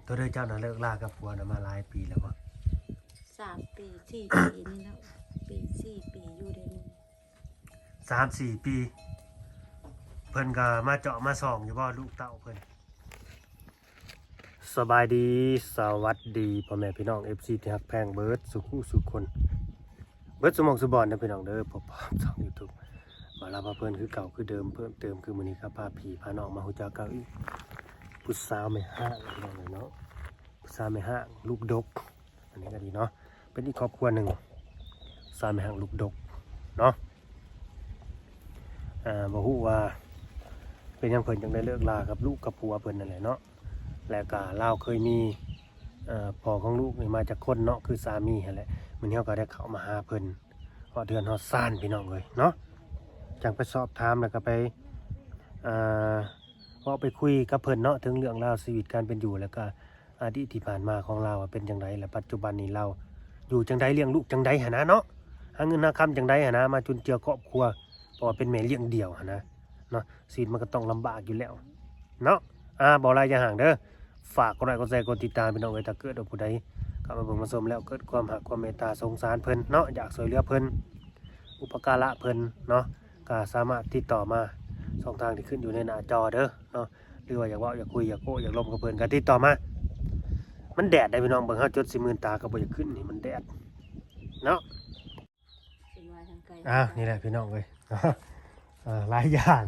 ໂຕເດີ ເຈົ້ານະເລີກລາກັບຜົວນະມາຫຼາຍປີແລ້ວບໍ່? ສາມປີ ສີ່ປີນີ້ແລ້ວ ປີ ສີ່ປີຢູ່ເດນີ້ ສາມສີ່ປີ ເພິ່ນກໍມາເຈາະມາສ່ອງຢູ່ບໍ່ ລູກເຕົ້າເພິ່ນ? ສະບາຍດີ ສະຫວັດດີພໍ່ແມ່ພີ່ນ້ອງ ເອັຟຊີ ທີ່ຮັກແພງເບິດສູ່ຜູ້ສູ່ຄົນ ເບິດສູ່ໝ່ອງສູ່ບ່ອນເດີພີ່ນ້ອງເດີ ພົບກັບຊ່ອງຢູທູບ ບ່າວລາວພາເພີນຄືເກົ່າຄືເດີມ ເພີ່ມເຕີມຄືມື້ນີ້ກໍພາພີ່ພານ້ອງມາຮູ້ຈັກກັບອີກ ຜູ້ສາວແມ່ຮ້າງພີ່ນ້ອງເອີຍເນາະ ຜູ້ສາວແມ່ຮ້າງລູກດົກ ອັນນີ້ກໍດີເນາະ ເປັນອີກຄອບຄົວໜຶ່ງ ສາວແມ່ຮ້າງລູກດົກເນາະ ອ່າ ບໍ່ຮູ້ວ່າເປັນຫຍັງເພິ່ນຈັ່ງໄດ້ເລີກລາກັບລູກກັບຜົວເພິ່ນນັ້ນແຫຼະເນາະ ແລະກະລາວເຄີຍມີ ເອີ ພໍ່ຂອງລູກນີ້ມາຈັກຄົນເນາະ ຄືສາມີຫັ້ນແຫຼະ ມື້ນີ້ເຮົາກໍໄດ້ເຂົ້າມາຫາເພິ່ນຮອດເຮືອນຮອດຊານພີ່ນ້ອງເອີຍເນາະ ຈັ່ງໄປສອບຖາມ ແລ້ວກໍໄປ ເອີ ເວົ້າໄປຄຸຍກັບເພິ່ນເນາະ ເຖິງເລື່ອງລາວຊີວິດການເປັນຢູ່ ແລ້ວກໍອະດີດທີ່ຜ່ານມາຂອງລາວວ່າເປັນຈັ່ງໃດ ແລະປັດຈຸບັນນີ້ລາວຢູ່ຈັ່ງໃດ ລ້ຽງລູກຈັ່ງໃດຫັ້ນນະເນາະ ຫາເງິນຫາຄຳຈັ່ງໃດຫັ້ນນະ ມາຈຸນເຈືອຄອບຄົວ ເພາະວ່າເປັນແມ່ລ້ຽງດ່ຽວຫັ້ນນະເນາະ ຊີວິດມັນກໍຕ້ອງລຳບາກຢູ່ແລ້ວເນາະ ອ່າ ບໍ່ຫຼາຍຢ່າຫ່າງເດີ ຝາກກົດໄລກົດແຊກົດຕິດຕາມພີ່ນ້ອງເອີຍ ຖ້າເກີດວ່າຜູ້ໃດເຂົ້າມາເບິ່ງມາຊົມແລ້ວເກີດຄວາມຮັກຄວາມເມດຕາສົງສານເພິ່ນເນາະ ຢາກຊ່ວຍເຫຼືອເພິ່ນ ອຸປະກາລະເພິ່ນເນາະ ກໍສາມາດຕິດຕໍ່ມາຊ່ອງທາງທີ່ຂຶ້ນຢູ່ໃນໜ້າຈໍເດີເນາະ ຫຼືວ່າຢາກເວົ້າຢາກຄຸຍຢາກໂອ້ຢາກລົມກັບເພິ່ນກໍຕິດຕໍ່ມາ ມັນແດດເດ້ພີ່ນ້ອງ ເບິ່ງເຮົາຈົນຊິມື່ນຕາກໍບໍ່ຢາກຂຶ້ນນີ້ ມັນແດດເນາະ ເປັນວ່າທາງໄກ ອ້າວ ນີ້ແຫຼະພີ່ນ້ອງເອີຍ ເອີ ຫຼາຍຢ່າງ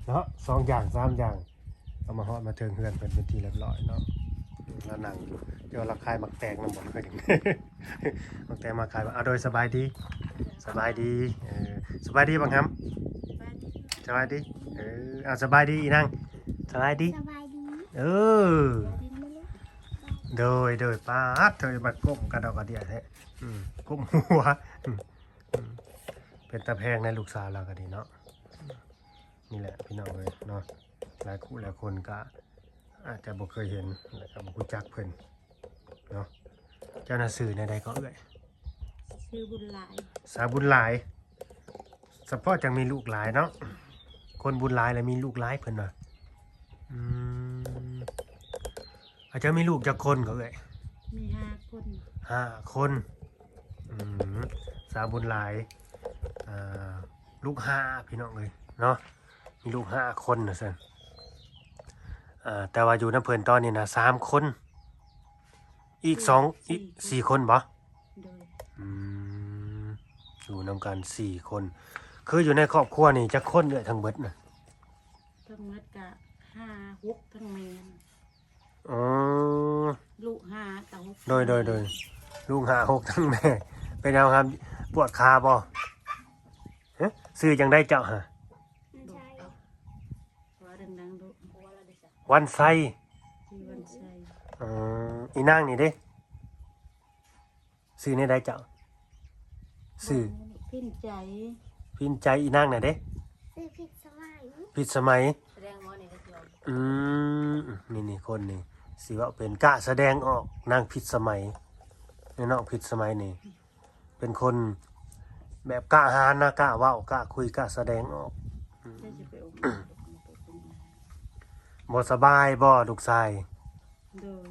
ເນາະ ສອງຢ່າງສາມຢ່າງ ກໍມາຮອດມາເຖິງເຮືອນເພິ່ນເປັນທີ່ຮຽບຮ້ອຍເນາະ ລາວນັ່ງຢູ່ ເຈົ້າລາວຂາຍໝາກແຕງນຳບໍ່ ເຄີຍເຫັນ ໝາກແຕງມາຂາຍ ເອົາ ໂດຍ ສະບາຍດີ ສະບາຍດີ ເອີ ສະບາຍດີບັກຫຳ ສະບາຍດີ ເອີ ເອົາ ສະບາຍດີອີນາງ ສະບາຍດີ ສະບາຍດີ ເອີ ໂດຍ ໂດຍ ປາດ ເທີມາກົ້ມກະດອກກະເດຍແທ້ ອືມ ກົ້ມຫົວ ອືມ ເປັນຕາແພງໃນລູກສາວລາວກໍດີເນາະ ນີ້ແຫຼະພີ່ນ້ອງເອີຍເນາະ ຫຼາຍຄູ່ຫຼາຍຄົນກະອາດຈະບໍ່ເຄີຍເຫັນ ແລະກະບໍ່ຮູ້ຈັກເພິ່ນເນາະ ເຈົ້ານະຊື່ແນວໃດກໍເອື້ອຍ? ຊື່ບຸນຫຼາຍ ສາວບຸນຫຼາຍ ສະເພາະຈັ່ງມີລູກຫຼາຍເນາະ ຄົນບຸນຫຼາຍແລ້ວມີລູກຫຼາຍເພິ່ນວ່າ ອືມ ອາ ເຈົ້າມີລູກຈັກຄົນກໍເອື້ອຍ? ມີຫ້າຄົນ ຫ້າຄົນ ອືມ ສາວບຸນຫຼາຍ ອ່າ ລູກຫ້າພີ່ນ້ອງເອີຍເນາະ ມີລູກຫ້າຄົນວ່າຊັ້ນ ອ່າ ແຕ່ວ່າຢູ່ນຳເພິ່ນຕອນນີ້ນະສາມຄົນ ອີກສອງ ອີກສີ່ຄົນບໍ່? ໂດຍ ອືມ ຢູ່ນຳກັນສີ່ຄົນ ຄືຢູ່ໃນຄອບຄົວນີ້ຈັກຄົນເອື້ອຍທັງເບິດນະ? ທັງໝົດກະຫ້າ ຫົກ ທັງແມ່ ອໍ ລູກຫ້າ ກະຫົກ ໂດຍ ໂດຍ ໂດຍ ລູກຫ້າ ຫົກ ທັງແມ່ ເປັນຫຍັງຫາ ປວດຂາບໍ່? ຮະ ຊື່ຈັ່ງໃດເຈົ້າຫະ? ເວົ້າດັງໆ ລູກ ວັນໄຊ ຊື່ວັນໄຊ ອໍ ອີນາງນີ້ເດ້? ຊື່ແນວໃດເຈົ້າ? ຊື່ ພິນໃຈ ພິນໃຈ ອີນາງນະເດ້? ຊື່ພິດສະໄໝ ພິດສະໄໝ ສະແດງບໍ່ນີ້? ອືມ ນີ້ໆ ຄົນນີ້ຊິເວົ້າເປັນ ກະສະແດງອອກ ນາງພິດສະໄໝ ນ້ອງພິດສະໄໝນີ້ ເປັນຄົນແບບກ້າຫານນະ ກ້າເວົ້າ ກ້າຄຸຍ ກ້າສະແດງອອກ ອືມ ບໍ່ສະບາຍບໍ່ລູກຊາຍ? ໂດຍ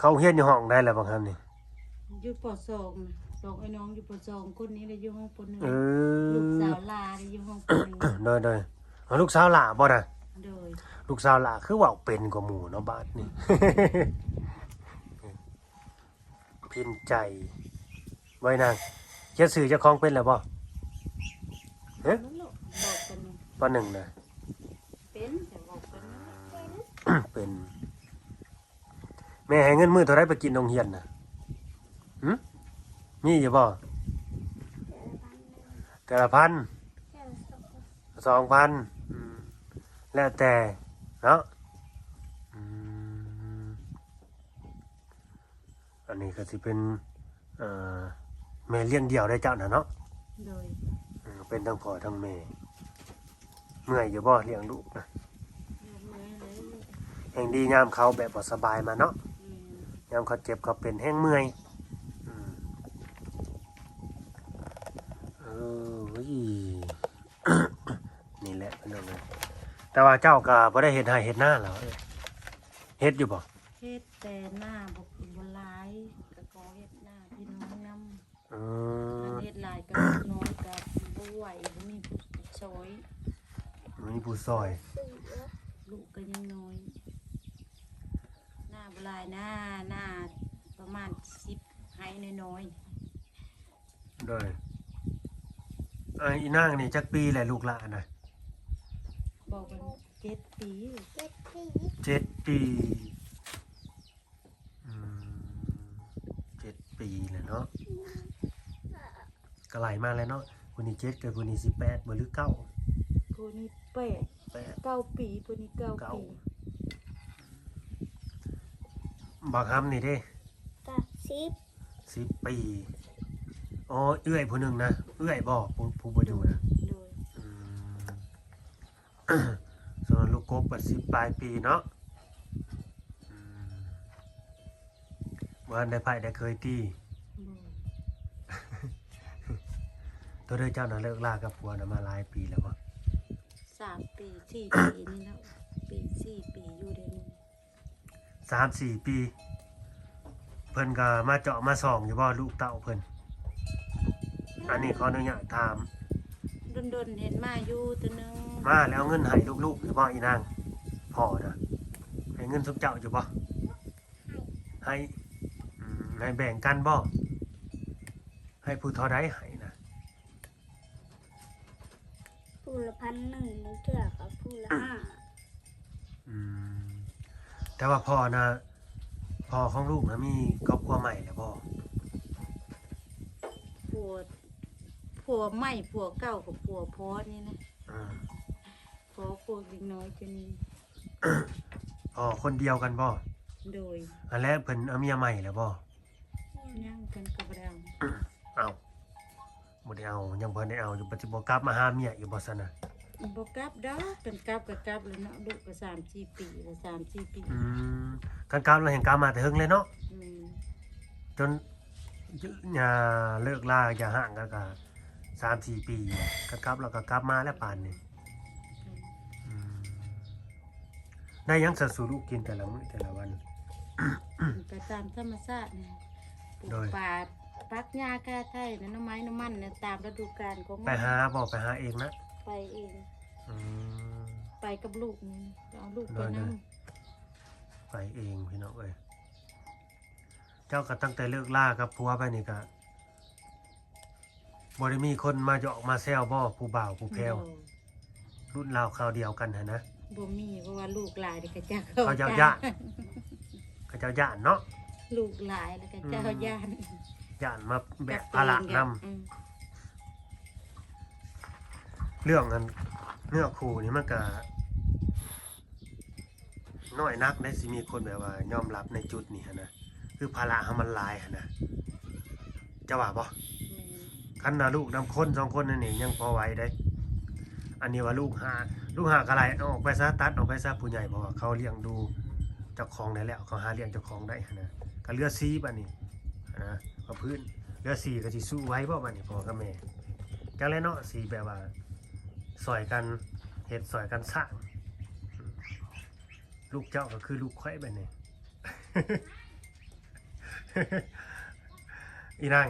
ເຂົາຮຽນຢູ່ຫ້ອງໃດລະບັກຫຳນີ້? ຢູ່ ປໍສອງ ນະ ສອງອ້າຍນ້ອງຢູ່ ປໍສອງ ຄົນນີ້ລະຢູ່ຫ້ອງ ປໍໜຶ່ງ ເອີ ລູກສາວຫຼ້ານີ້ຢູ່ຫ້ອງ ປໍໜຶ່ງ ໂດຍໆ ເອົາ ລູກສາວຫຼ້າບໍ່ນະ? ໂດຍ ລູກສາວຫຼ້າຄືເວົ້າເປັນກວ່າໝູ່ເນາະບາດນີ້ ພິນໃຈ ບໍ່ນາງ ຂຽນຊື່ເຈົ້າຂອງເປັນແລ້ວບໍ່? ຮະ ບໍ່ເປັນ ປໍໜຶ່ງນະ ເປັນ ແຕ່ບໍ່ເປັນ ເປັນ ແມ່ໃຫ້ເງິນມື້ເທົ່າໃດໄປກິນໂຮງຮຽນນະ? ຫື ມີຢູ່ບໍ່? ແຕ່ລະພັນ ສອງພັນ ອືມ ແລ້ວແຕ່ເນາະ ອືມ ອັນນີ້ກໍຊິເປັນ ເອີ ແມ່ລ້ຽງດ່ຽວໄດ້ເຈົ້ານະເນາະ ໂດຍ ເປັນທັງພໍ່ທັງແມ່ ເມື່ອຍຢູ່ບໍ່ລ້ຽງລູກນະ? ເມື່ອຍເລີຍ ແຮ່ງດີຍາມເຂົາແບບບໍ່ສະບາຍມາເນາະ ແມ່ນ ຍາມເຂົາເຈັບເຂົາເປັນແຮ່ງເມື່ອຍ ອືມ ເອີຍ ນີ້ແຫຼະພີ່ນ້ອງເອີຍ ແຕ່ວ່າເຈົ້າກໍບໍ່ໄດ້ເຮັດໄຮ່ເຮັດນາແລ້ວ ເຮັດຢູ່ບໍ່? ເຮັດ ແຕ່ໜ້າບໍ່ ບໍ່ຫຼາຍ ກໍຂໍເຮັດໜ້າພີ່ນ້ອງນຳ. ເອີ ຄັນເຮັດຫຼາຍກໍລູກນ້ອຍກໍບໍ່ໄຫວ ບໍ່ມີຜູ້ຊ່ອຍ. ບໍ່ມີຜູ້ຊ່ອຍ. ລູກກໍຍັງນ້ອຍ ໜ້າບໍ່ຫຼາຍນະ ໜ້າປະມານສິບໄຮ່ນ້ອຍໆ. ໂດຍ. ອາ ອີນາງນີ້ຈັກປີແລ້ວລູກຫຼ້ານະ? ບອກເພິ່ນເຈັດປີ. ເຈັດປີ. ເຈັດປີ. ອືມ ເຈັດປີແລ້ວເນາະ. ກໍໄລ່ມາແລ້ວເນາະ ຜູ້ນີ້ເຈັດ ກັບຜູ້ນີ້ສິບແປດບໍ່ ຫຼືເກົ້າ? ຜູ້ນີ້ແປດ ແປດ ເກົ້າປີ ຜູ້ນີ້ເກົ້າ ເກົ້າ ປີ. ບັກຫຳນີ້ເດ້? ກໍສິບ ສິບປີ. ອໍ ເອື້ອຍຜູ້ໜຶ່ງນະ ເອື້ອຍບໍ່ ຜູ້ ຜູ້ບໍ່ຢູ່ນະ? ໂດຍ. ອືມ ສ່ວນລູກກົບກໍສິບປາຍປີເນາະ. ອືມ ບໍ່ທັນໄດ້ໃຜໄດ້ເຄີຍຕິ? ບໍ່. ໂຕເດີ ເຈົ້ານະເລີກລາກັບຜົວນະມາຫຼາຍປີແລ້ວບໍ່? ສາມປີ ສີ່ປີນີ້ແລ້ວ ປີ ສີ່ປີຢູ່ເດນີ້. ສາມສີ່ປີ ເພິ່ນກໍມາເຈາະມາສ່ອງຢູ່ບໍ່ ລູກເຕົ້າເພິ່ນ? ອັນນີ້ຂໍອະນຸຍາດຖາມ. ດົນໆເຫັນມາຢູ່ເທື່ອໜຶ່ງ. ມາແລ້ວເອົາເງິນໃຫ້ລູກໆຢູ່ບໍ່ ອີນາງ? ພໍ່ນະ ໃຫ້ເງິນຊຸມເຈົ້າຢູ່ບໍ່? ໃຫ້. ອືມ ໃຫ້ແບ່ງກັນບໍ່? ໃຫ້ຜູ້ເທົ່າໃດໃຫ້ນະ? ຜູ້ລະພັນໜຶ່ງ ບາງເທື່ອກໍຜູ້ລະຫ້າ. ອືມ ແຕ່ວ່າພໍ່ນະ ພໍ່ຂອງລູກນະມີຄອບຄົວໃໝ່ແລ້ວບໍ່? ຜົວ ຜົວໃໝ່ ຜົວເກົ່າ ກໍຜົວພໍ່ນີ້ນະ. ອືມ ພໍ່ພວກເດັກນ້ອຍຕົວນີ້. ພໍ່ຄົນດຽວກັນບໍ່? ໂດຍ. ອັນແລະເພິ່ນເອົາເມຍໃໝ່ແລ້ວບໍ່? ຍັງ ເພິ່ນກໍບໍ່ໄດ້ເອົາ. ເອົ້າ ບໍ່ໄດ້ເອົາ ຍັງບໍ່ໄດ້ເອົາຢູ່ ປະຕິ ບໍ່ກັບມາຫາເມຍອີກບໍ່ຊັ້ນນະ? ບໍ່ກັບດອກ ຄັນກັບກໍກັບແລ້ວເນາະ ລູກກໍສາມສີ່ປີແລ້ວ ສາມສີ່ປີ. ອືມ ຄັນກັບແລ້ວແຮ່ງກັບມາແຕ່ເຫິງແລ້ວເນາະ. ແມ່ນ. ຈົນ ຢ່າເລີກລາຢ່າຮ້າງກັນກໍສາມສີ່ປີ ຄັນກັບແລ້ວກໍກັບມາແລ້ວປານນີ້. ອືມ ອືມ ໄດ້ຫຍັງຊະສູ່ລູກກິນແຕ່ລະມື້ແຕ່ລະວັນ? ກໍຕາມທຳມະຊາດນີ້ ປູກ ໂດຍ ປາ ປັກຫຍ້າ ກາໄຖ ໜໍ່ໄມ້ ໜໍ່ມັນ ຕາມລະດູການຂອງມັນ. ໄປຫາບໍ່? ໄປຫາເອງນະ? ໄປເອງ. ອືມ ໄປກັບລູກນີ້ ເອົາລູກໄປນຳ. ໂດຍ ໂດຍ ໄປເອງ ພີ່ນ້ອງເອີຍ. ເຈົ້າກໍຕັ້ງແຕ່ເລີກລາກັບຜົວໄປນີ້ກໍ ບໍ່ໄດ້ມີຄົນມາຢອກມາແຊວບໍ່ ຜູ້ບ່າວຜູ້ແພ້ວ ໂດຍ ລຸ້ນລາວຄາວດຽວກັນຫັ້ນນະ? ບໍ່ມີ ເພາະວ່າລູກຫຼາຍເດ້ ເຂົາເຈົ້າ ເຂົາເຈົ້າຢ້ານ ເຂົາເຈົ້າຢ້ານເນາະ ລູກຫຼາຍແລ້ວເຂົາເຈົ້າ ອືມ ຢ້ານ ຢ້ານມາແບກພາລະນຳ. ອືມ ເລື່ອງອັນເນື້ອຄູ່ນີ້ມັນກະ ນ້ອຍນັກໄດ້ຊິມີຄົນແບບວ່າຍອມຮັບໃນຈຸດນີ້ຫັ້ນນະ ຄືພາລະເຮົາມັນຫຼາຍຫັ້ນນະ ເຈົ້າວ່າບໍ່? ແມ່ນ. ຄັນວ່າລູກນຳຄົນສອງຄົນນັ້ນນີ້ຍັງພໍໄຫວເດ້ ອັນນີ້ວ່າລູກຫ້າ ລູກຫ້າກໍໄລ່ອອກໄປຊະ ຕັດອອກໄປຊະ ຜູ້ໃຫຍ່ ເພາະວ່າເຂົາລ້ຽງດູເຈົ້າຂອງໄດ້ແລ້ວ ເຂົາຫາລ້ຽງເຈົ້າຂອງໄດ້ຫັ້ນນະ ກໍເຫຼືອສີ່ບາດນີ້ຫັ້ນນະ ກໍພື້ນເຫຼືອສີ່ ກໍຊິສູ້ໄຫວບໍ່ບາດນີ້ ພໍ່ກັບແມ່ ຈັກແຫຼະເນາະ ຊິແບບວ່າຊ່ອຍກັນເຮັດ ຊ່ອຍກັນສ້າງ. ລູກເຈົ້າກໍຄືລູກຂ້ອຍບາດນີ້ ອີນາງ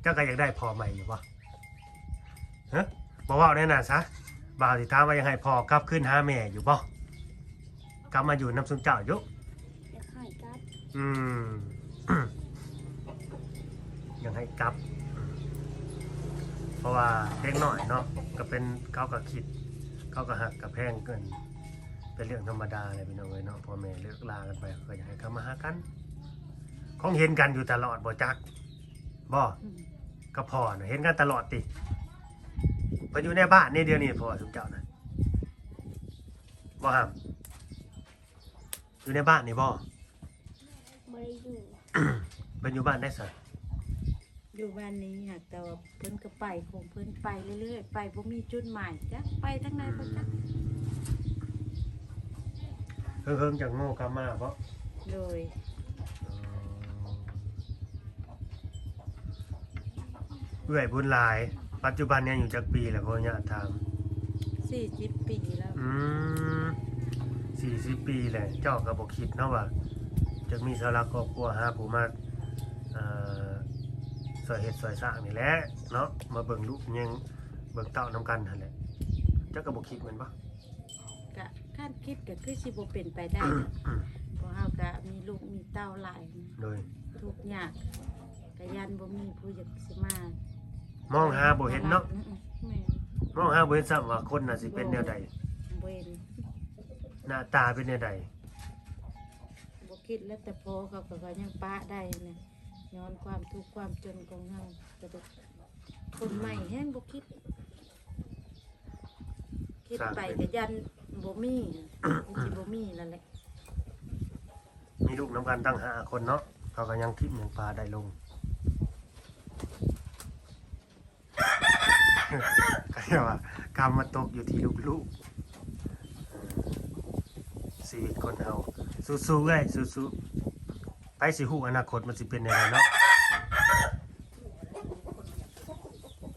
ເຈົ້າກໍຢາກໄດ້ພໍ່ໃໝ່ຢູ່ບໍ່? ຮະ ບໍ່ເວົ້າແນວນັ້ນຊະ ບ່າວຊິຖາມວ່າຢາກໃຫ້ພໍ່ກັບຄືນຫາແມ່ຢູ່ບໍ່? ກັບມາຢູ່ນຳຊຸມເຈົ້າຢູ່? ຢາກໃຫ້ກັບ. ອືມ ຢາກໃຫ້ກັບ ເພາະວ່າເດັກນ້ອຍເນາະ ກໍເປັນ ເຂົາກໍຄິດ ເຂົາກໍຮັກກໍແພງເກີນ ເປັນເລື່ອງທຳມະດາແຫຼະພີ່ນ້ອງເອີຍເນາະ ພໍ່ແມ່ເລີກລາກັນໄປ ເຂົາກໍຢາກໃຫ້ກັບມາຫາກັນ ຄົງເຫັນກັນຢູ່ຕະຫຼອດບໍ່ຈັກບໍ່? ອືມ ກັບພໍ່ນະ ເຫັນກັນຕະຫຼອດຕິ? ເພິ່ນຢູ່ໃນບ້ານນີ້ດຽວນີ້ ພໍ່ຊຸມເຈົ້ານະ ບໍ່ຫຳ? ຢູ່ໃນບ້ານນີ້ບໍ່? ບໍ່ໄດ້ຢູ່. ເພິ່ນຢູ່ບ້ານໃດຊະ? ຢູ່ບ້ານນີ້ ຫາກແຕ່ວ່າເພິ່ນກໍໄປຂອງເພິ່ນ ໄປເລື້ອຍໆ ໄປບໍ່ມີຈຸດໝາຍ ຈັກໄປທາງໃດບໍ່ຈັກ. ອືມ ເຫິງໆ ຈັ່ງໂງ່ກັບມາບໍ? ໂດຍ. ອໍ ເອື້ອຍບຸນຫຼາຍ ປັດຈຸບັນນີ້ອາຍຸຈັກປີແລ້ວ ຂໍອະນຸຍາດຖາມ? ສີ່ສິບປີແລ້ວ. ອືມ ສີ່ສິບປີແລ້ວ ເຈົ້າກໍບໍ່ຄິດເນາະວ່າ ຈະມີເສົາຫຼັກຄອບຄົວ ຫາຜູ້ມາ ເອີ ຊ່ອຍເຮັດຊ່ອຍສ້າງນີ້ແຫຼະເນາະ ມາເບິ່ງລູກແຍງເບິ່ງເຕົ້ານຳກັນຫັ້ນແຫຼະ ເຈົ້າກໍບໍ່ຄິດແມ່ນບໍ່? ກະ ຄັນຄິດກໍຄືຊິບໍ່ເປັນໄປໄດ້ ເພາະເຮົາກະມີລູກມີເຕົ້າຫຼາຍ ໂດຍ ທຸກຍາກ ກະຢ້ານບໍ່ມີຜູ້ຢາກຊິມາ ມອງຫາບໍ່ເຫັນເນາະ ອືມໆ ແມ່ນ ມອງຫາບໍ່ເຫັນຊ້ຳວ່າຄົນໜ້າຊິເປັນແນວໃດ ບໍ່ເຫັນ ໜ້າຕາເປັນແນວໃດ ບໍ່ຄິດແລ້ວ ແຕ່ພໍເຂົາກໍ ກໍຍັງປະໄດ້ນະ ຍ້ອນຄວາມທຸກຄວາມຈົນຂອງເຮົາ ແຕ່ຄົນໃໝ່ແຮງບໍ່ຄິດ ຄິດໄປກໍຢ້ານບໍ່ມີ ມັນຊິບໍ່ມີນັ້ນແຫຼະ ມີລູກນຳກັນຕັ້ງຫ້າຄົນເນາະ ເຂົາກໍຍັງຖິ້ມຍັງປະໄດ້ລົງ ກໍເອີ້ນວ່າກຳມາຕົກຢູ່ທີ່ລູກໆ ຊີວິດຄົນເຮົາ ສູ້ໆ ເອື້ອຍ ສູ້ໆ ໃຜຊິຮູ້ອະນາຄົດມັນຊິເປັນແນວໃດເນາະ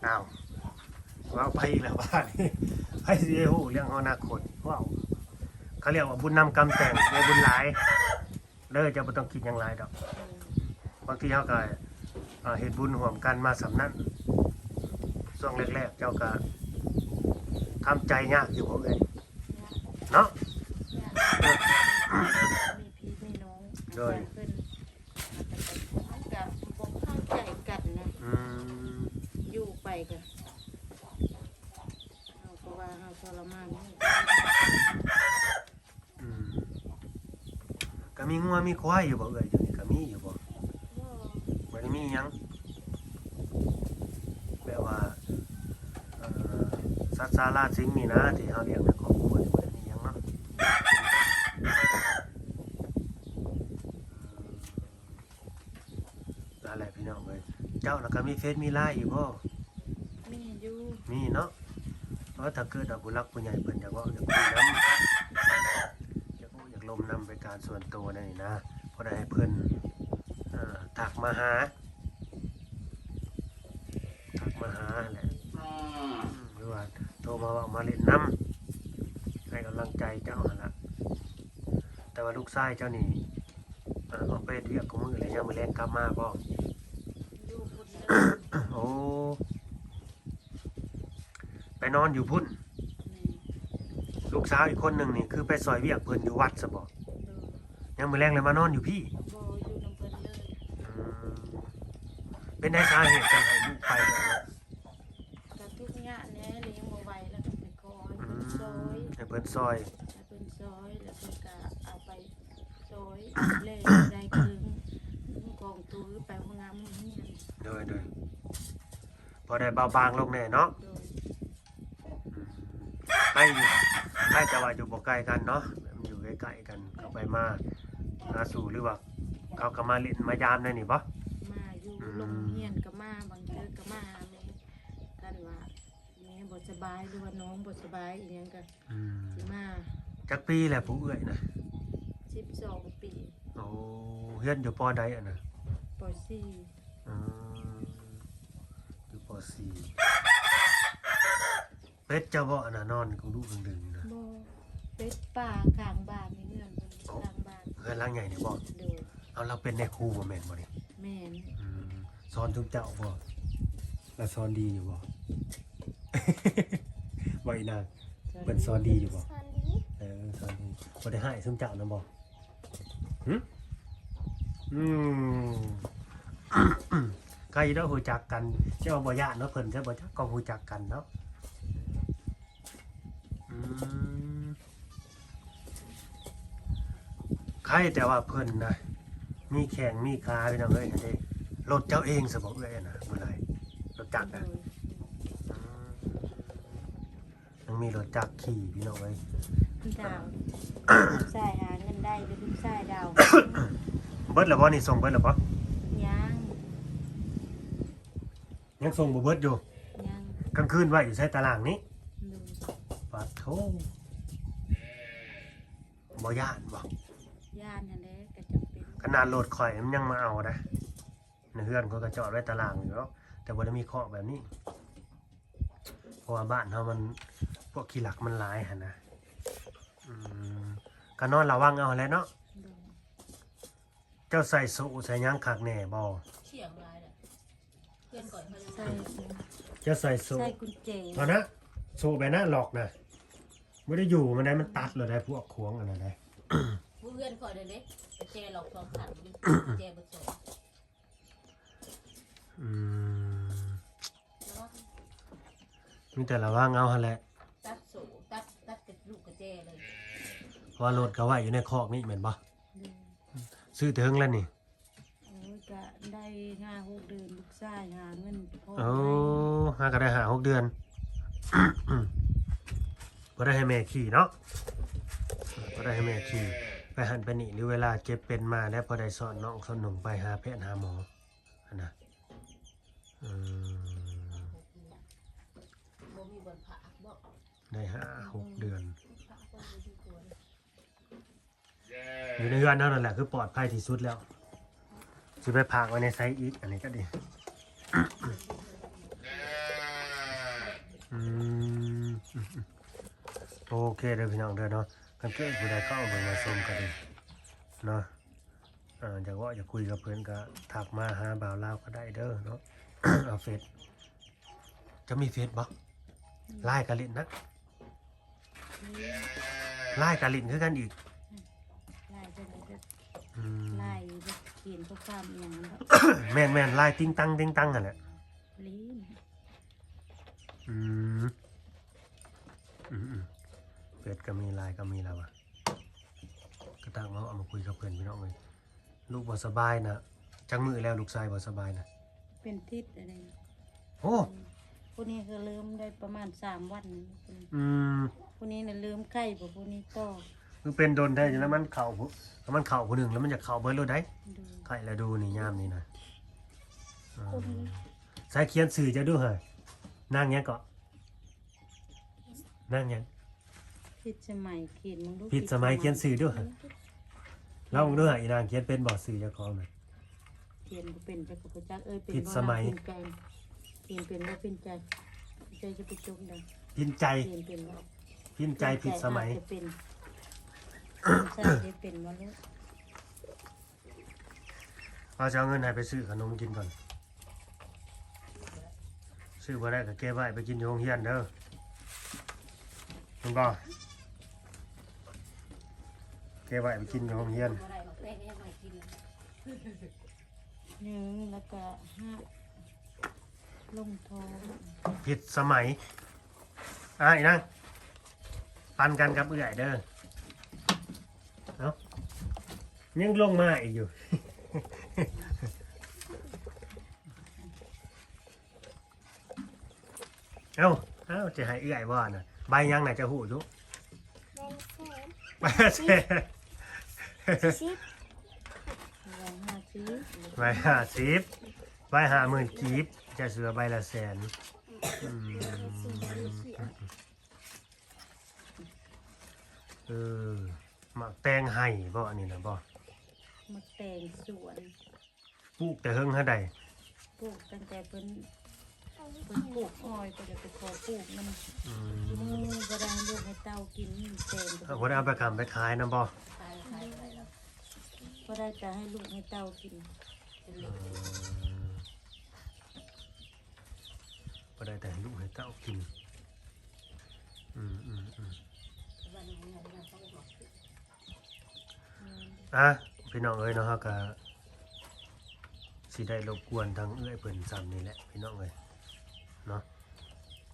ອ້າວ ເວົ້າໄປອີກແລ້ວບາດນີ້ ໃຜຊິໄດ້ຮູ້ເລື່ອງອະນາຄົດ ເວົ້າ ເຂົາຮຽກວ່າບຸນນຳກຳແຕ່ງ ໄດ້ບຸນຫຼາຍເດີ ເຈົ້າບໍ່ຕ້ອງຄິດຫຍັງຫຼາຍດອກ ບາງທີເຮົາກໍ ເອີ ເຮັດບຸນຮ່ວມກັນມາສ່ຳນັ້ນ ຊ່ວງແລກໆ ເຈົ້າກໍທຳໃຈຍາກຢູ່ບໍ່ເອື້ອຍ ເນາະ ຍາກ ເອີ ມີພີ່ມີນ້ອງ ໂດຍ ເພິ່ນ ມັນກະບໍ່ເຂົ້າໃຈກັນນະ ອືມ ຢູ່ໄປກະ ເຮົາກໍວ່າເຮົາທໍລະມານ ອືມ ກະມີງົວມີຄວາຍຢູ່ບໍ່ເອື້ອຍ? ຢູ່ນີ້ກະມີຢູ່ບໍ່? ບໍ່ ບໍ່ໄດ້ມີຫຍັງ ແບບວ່າ ເອີ ສັດສາລາສິ່ງນີ້ນະ ທີ່ເຮົາລ້ຽງໃນຄອບຄົວນີ້ ບໍ່ໄດ້ມີຫຍັງເນາະ ນັ້ນແຫຼະພີ່ນ້ອງເອີຍ ເຈົ້າລະກະມີເຟສມີລາຍຢູ່ບໍ່? ມີຢູ່ ມີເນາະ ເອີ ຖ້າເກີດວ່າຜູ້ຫຼັກຜູ້ໃຫຍ່ເພິ່ນຢາກເວົ້າຢາກຄຸຍນຳ ຢາກຮູ້ຢາກລົມນຳເປັນການສ່ວນໂຕແນວນີ້ນະ ພໍໄດ້ໃຫ້ເພິ່ນ ເອີ ທັກມາຫາ ທັກມາຫາຫັ້ນແຫຼະ ຫຼືວ່າໂທມາເວົ້າມາຫຼິ້ນນຳ ໃຫ້ກຳລັງໃຈເຈົ້າຫັ້ນລະ ແຕ່ວ່າລູກຊາຍເຈົ້ານີ້ ອາ ອອກໄປເຮັດວຽກຄູ່ມື້ແລ້ວ ຍາມມື້ແລງກັບມາບໍ່? ຢູ່ພຸ້ນເລີຍ ໂອ້ ໄປນອນຢູ່ພຸ້ນ ແມ່ນ ລູກສາວອີກຄົນໜຶ່ງນີ້ ຄືໄປຊ່ອຍວຽກເພິ່ນຢູ່ວັດຊະບໍ່? ໂດຍ ຍາມມື້ແລງແລ້ວມານອນຢູ່ພີ້? ບໍ່ ຢູ່ນຳເພິ່ນເລີຍ ອືມ ເປັນໃດສາເຫດຈັ່ງໃຫ້ລູກໄປແບບນັ້ນ? ກະທຸກຍາກແດ່ ແລ້ວຍັງບໍ່ໄຫວ ແລ້ວກໍໄປຂໍໃຫ້ເພິ່ນ ອືມ ຊ່ອຍ ໃຫ້ເພິ່ນຊ່ອຍ ໃຫ້ເພິ່ນຊ່ອຍ ແລ້ວເພິ່ນກໍເອົາໄປຊ່ອຍ ແລະໄດ້ເຄື່ອງຂອງໂຕໄປໂຮງງານໂຮງຮຽນ ໂດຍ ໂດຍ ພໍໄດ້ເບົາບາງລົງແດ່ເນາະ ໂດຍ ອືມ ໃກ້ຢູ່ ໃກ້ ແຕ່ວ່າຢູ່ບໍ່ໄກກັນເນາະ ມັນຢູ່ໃກ້ໆກັນ ເຂົາໄປມາຫາສູ່ ຫຼືວ່າເຂົາກໍມາຫຼິ້ນມາຢາມແນວນີ້ບໍ່? ມາຢູ່ ອືມ ໂຮງຮຽນກໍມາ ບາງເທື່ອກໍມາຫາແມ່ ຄັນວ່າແມ່ບໍ່ສະບາຍ ຫຼືວ່ານ້ອງບໍ່ສະບາຍອີ່ຫຍັງກໍ ອືມ ຊິມາ ຈັກປີແລ້ວຜູ້ເອື້ອຍນະ? ສິບສອງປີ ໂອ້ ຮຽນຢູ່ ປໍ ໃດຫັ້ນນະ? ປໍ ສີ່ ອືມ ຢູ່ ປໍ ສີ່ ເປັດເຈົ້າບໍ່ອັນນະ ນອນກາງດຸກາງດຶງນະ? ບໍ່ ເປັດປ່າຂ້າງບ້ານນີ້ ເຮືອນເພິ່ນ ໂອ້ ຂ້າງບ້ານ ເຮືອນຫຼັງໃຫຍ່ນີ້ບໍ່? ໂດຍ ເອົາ ລາວເປັນແມ່ຄູບໍ່ ແມ່ນບໍ່ນີ້? ແມ່ນ ອືມ ສອນຊຸມເຈົ້າບໍ່? ລາວສອນດີຢູ່ບໍ່? ບໍ່ອີນາງ ສອນດີ ເພິ່ນສອນດີຢູ່ບໍ່? ສອນດີ ເອີ ສອນດີ ບໍ່ໄດ້ຮ້າຍຊຸມເຈົ້ານຳບໍ່? ຫຶ? ອືມ ໃກ້ດອກຮູ້ຈັກກັນ ເຈົ້າບໍ່ຢ້ານເນາະ ເພິ່ນຈະບໍ່ຈັກກໍຮູ້ຈັກກັນເນາະ ອືມ ໃຄ່ແຕ່ວ່າເພິ່ນນະ ມີແຂ້ງມີຂາ ພີ່ນ້ອງເອີຍ ເດ້ ລົດເຈົ້າເອງຊະບໍ່ເອື້ອຍນະ ບໍ່ໄດ້ ລົດຈັກນະ ອືມ ຍັງມີລົດຈັກຂີ່ ພີ່ນ້ອງເອີຍ ຜູ້ສາວ ຜູ້ຊາຍຫາເງິນໄດ້ ແຕ່ຜູ້ຊາຍດາວ ເບິດແລ້ວບໍ່ນີ້? ສົ່ງເບິດແລ້ວບໍ່? ຍັງ ຍັງສົ່ງບໍ່ເບິດຢູ່? ຍັງ ກາງຄືນໄວ້ຢູ່ໃສ? ຕາລ່າງນີ້? ໂດຍ ປາດໂທ້ ບໍ່ຢ້ານບໍ່? ຢ້ານຫັ້ນແຫຼະ ກໍຈຳເປັນ ຂະໜາດລົດຂ້ອຍມັນຍັງມາເອົາໄດ໋ ໃນເຮືອນຂ້ອຍກໍຈອດໄວ້ຕາລ່າງຢູ່ດອກ ແຕ່ບໍ່ໄດ້ມີເຄາະແບບນີ້ ເພາະວ່າບ້ານເຮົາມັນ ພວກຂີ້ລັກມັນຫຼາຍຫັ້ນນະ ອືມ ກໍນອນລະວັງເອົາຫັ້ນແຫຼະເນາະ. ໂດຍ. ເຈົ້າໃສ່ໂສ້ໃສ່ຫຍັງຄັກແນ່ບໍ່? ສຽງຫຼາຍແຫຼະ ເພື່ອນຂ້ອຍເຂົາຍັງ ໃສ່ ເຈົ້າໃສ່ໂສ້ ໃສ່ກຸນແຈ ເທົ່ານັ້ນ ໂສ້ແບບນັ້ນລັອກນະ ບໍ່ໄດ້ຢູ່ມັນໄດ້ ມັນຕັດໂລດໄດ໋ ພວກຂວງອັນນັ້ນໄດ໋. ເຮືອນຂ້ອຍເດ້ ກະແຈລັອກສອງຂັ້ນ ກະແຈເບິດສອງ. ອືມ ມີແຕ່ລະວັງເອົາຫັ້ນແຫຼະ ຕັດໂສ້ ຕັດ ຕັດແຕ່ລູກກະແຈເລີຍ ເພາະວ່າລົດກະໄວ້ຢູ່ໃນຄອກນີ້ແມ່ນບໍ່? ໂດຍ. ຊື້ແຕ່ເຖິງແລ້ວນີ້? ໂອ້ຍ ກະໄດ້ຫ້າຫົກເດືອນ ລູກຊາຍຫາເງິນພໍ. ໂອ້ ຫາກະໄດ້ຫ້າຫົກເດືອນ ພໍໄດ້ໃຫ້ແມ່ຂີ່ເນາະ ພໍໄດ້ໃຫ້ແມ່ຂີ່ໄປຫັ້ນໄປນີ້ ຫຼືເວລາເຈັບເປັນມາແລ້ວ ພໍໄດ້ສອນນ້ອງສອນໜຸ່ງໄປຫາແພດຫາໝໍຫັ້ນນະ. ອືມ ບໍ່ມີບ່ອນພັກບໍ? ໄດ້ຫ້າຫົກເດືອນ ຢູ່ໃນເຮືອນເຮົານັ້ນແຫຼະ ຄືປອດໄພທີ່ສຸດແລ້ວ ຊິໄປຝາກໄວ້ໃນໃສອີກ ອັນນີ້ກະດີ. ອືມ ໂອເຄເດີພີ່ນ້ອງເດີເນາະ ຄັນເກີດຜູ້ໃດເຂົ້າມາເບິ່ງມາຊົມກະດີເນາະ. ເອີ ຢາກເວົ້າຢາກຄຸຍກັບເພິ່ນກະທັກມາຫາບ່າວລາວກະໄດ້ເດີເນາະ ເອົາເຟສ. ເຈົ້າມີເຟສບໍ່? ອືມ ລາຍກະຫຼິ້ນນະ ອືມ ລາຍກະຫຼິ້ນຄືກັນອີກ ອືມ ລາຍກະຫຼິ້ນ ອືມ ລາຍແບບຂຽນຂໍ້ຄວາມອີ່ຫຍັງເນາະ ແມ່ນໆ ລາຍຕິງຕັງຕິງຕັງຫັ້ນແຫຼະ ຫຼິ້ນ ອືມ ອືມໆ ເຟສກະມີ ລາຍກະມີແລ້ວວ່າ ກະທັກມາເອົາມາຄຸຍກັບເພິ່ນພີ່ນ້ອງເອີຍ. ລູກບໍ່ສະບາຍນະ ຈັກມື້ແລ້ວ ລູກຊາຍບໍ່ສະບາຍນະ? ເປັນທິດອັນນີ້ ໂອ້ ຜູ້ນີ້ກະເລີ່ມໄດ້ປະມານສາມວັນ ອືມ ຜູ້ນີ້ນະເລີ່ມໄຂ້ ຜູ້ນີ້ຕໍ່ ຄືເປັນດົນແທ້ ແລ້ວມັນເຂົ້າ ມັນເຂົ້າຜູ້ໜຶ່ງ ແລ້ວມັນຢາກເຂົ້າເບິດໂລດໄດ໋ ໂດຍ ໄຂ້ລະດູນີ້ຍາມນີ້ນະ ອືມ ໃສ່ຂຽນຊື່ເຈົ້າດູຫາ ນາງຫຍັງເກາະ? ນາງຫຍັງ? ພິດສະໄໝ ຂຽນເບິ່ງດູ ພິດສະໄໝ ຂຽນຊື່ດູຫາ ລອງເບິ່ງດູຫາ ອີນາງຂຽນເປັນບໍ່ ຊື່ເຈົ້າຂອງນະ? ຂຽນບໍ່ເປັນ ຈັກກະບໍ່ຈັກ ເອີຍ ເປັນ ພິດສະໄໝ ຂຽນເປັນບໍ່? ພິນໃຈ ຈະໄປຈົກໄດ້ ພິນໃຈ ຂຽນເປັນບໍ່? ພິນໃຈ ພິດສະໄໝ ຈະເປັນ ໃສ່ຈະເປັນບໍ່ລູກ? ເອົາ ຊິເອົາເງິນໃຫ້ໄປຊື້ຂະໜົມກິນກ່ອນ ຊື້ບໍ່ໄດ້ກະເກັບໄວ້ໄປກິນຢູ່ໂຮງຮຽນເດີ ເຫັນບໍ່? ເກັບໄວ້ໄປກິນຢູ່ໂຮງຮຽນ ໜຶ່ງ ແລ້ວກະຫ້າ ລົງໂທ ຜິດສະໄໝ ອ້າຍນະ ປັນກັນກັບເອື້ອຍເດີ ເອົ້າ ຍັງລົງມາອີກຢູ່ ເອົ້າ ເອົ້າ ຈະໃຫ້ເອື້ອຍບໍ່ນະ ໃບຫຍັງນະ ຈະຮູ້ຢູ່ ໃບລະແສນ ໃບລະແສນ ສິບ ໃບຫ້າສິບ ໃບຫ້າສິບ ໃບຫ້າໝື່ນກີບ ຈະເສືອໃບລະແສນ ອືມ ເອີ ໝາກແຕງໄຮ່ບໍ່ ອັນນີ້ນະບໍ່ ໝາກແຕງສວນ ປູກແຕ່ເຫິງຫັ້ນໃດ ປູກຕັ້ງແຕ່ເພິ່ນ ເພິ່ນປູກອ້ອຍ ເພິ່ນກະໄປຂໍປູກນຳ ອືມ ບໍ່ໄດ້ໃຫ້ລູກໃຫ້ເຕົ້າກິນ ແຕງ ເອີ ບໍ່ໄດ້ເອົາໄປຂາຍ ໄປຂາຍນຳບໍ່ ຂາຍ ຂາຍບໍ່ໄດ້ແລ້ວ ບໍ່ໄດ້ແຕ່ໃຫ້ລູກໃຫ້ເຕົ້າກິນ ອືມ ບໍ່ໄດ້ແຕ່ໃຫ້ລູກໃຫ້ເຕົ້າກິນ ອືມ ອືມ ອືມ ອ່ະ ພີ່ນ້ອງເອີຍເນາະ ເຮົາກະຊິໄດ້ລົບກວນທາງເອື້ອຍເພິ່ນຊ່ຳນີ້ແຫຼະ ພີ່ນ້ອງເອີຍເນາະ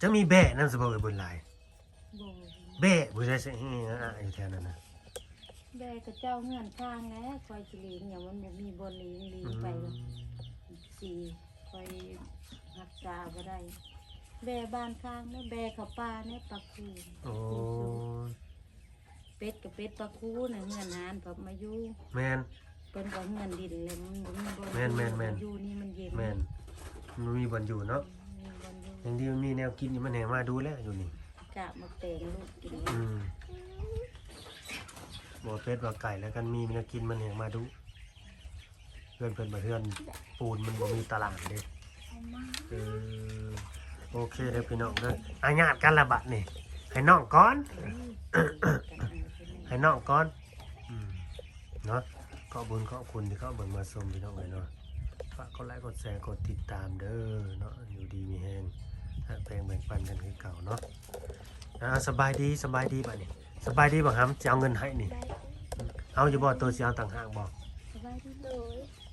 ຈະມີແບ້ນຳຊະບໍ່ ເອື້ອຍບຸນຫຼາຍ ບໍ່ ແບ້ຜູ້ໃດຊິ ອາ ຢູ່ແຖວນັ້ນນະ ແບ້ຂະເຈົ້າເຮືອນຂ້າງແຫຼະ ຂ້ອຍຊິລ້ຽງຫຍັງ ມັນບໍ່ມີບ່ອນລ້ຽງ ລ້ຽງໄປ ອືມ ຊິ ຂ້ອຍຮັກສາບໍ່ໄດ້ ແບ້ບ້ານຂ້າງແຫຼະ ແບ້ເຂົ້າປ່າແຫຼະ ປາຄູ ໂອ້ ເປັດກະເປັດປາຄູນະ ເຮືອນຮ້ານເພິ່ນມາຢູ່ ແມ່ນ ເພິ່ນກະເຮືອນດິນແຫຼະ ມັນບໍ່ມີບ່ອນ ແມ່ນໆໆ ຢູ່ນີ້ມັນເຢັນ ແມ່ນ ມັນບໍ່ມີບ່ອນຢູ່ເນາະ ອືມ ບໍ່ມີບ່ອນຢູ່ ຍັງດີມັນມີແນວກິນຢູ່ ມັນແຮ່ງມາດູແລ້ວຢູ່ນີ້ ກະໝາກແຕງລູກກິນ ອືມ ບໍ່ເປັດວ່າໄກ່ແລ້ວ ຄັນມີແນວກິນມັນແຮ່ງມາດູ ເຮືອນເພິ່ນບາດເຮືອນປູນ ມັນບໍ່ມີຕະລ່າງເດ້ ເອີ ໂອເຄເດີພີ່ນ້ອງເດີ ອາຍາດກັນລະບາດນີ້ ໃຫ້ນ້ອງກ່ອນ ໃຫ້ນ້ອງກ່ອນ ເນາະ. ຂອບບຸນຂອບຄຸນທີ່ເຂົ້າເບິ່ງມາຊົມພີ່ນ້ອງເອີຍເນາະ. ຝາກກົດໄລກົດແຊກົດຕິດຕາມເດີເນາະ. ຢູ່ດີມີແຮງ ຮັກແພງແບ່ງປັນກັນຄືເກົ່າເນາະ. ອ່າ ສະບາຍດີ ສະບາຍດີບາດນີ້. ສະບາຍດີບັກຫຳ ຊິເອົາເງິນໃຫ້ນີ້. ເອົາຢູ່ບໍ່? ໂຕຊິເອົາຕ່າງຫາກບໍ່? ສະບາຍດີ ໂດຍ.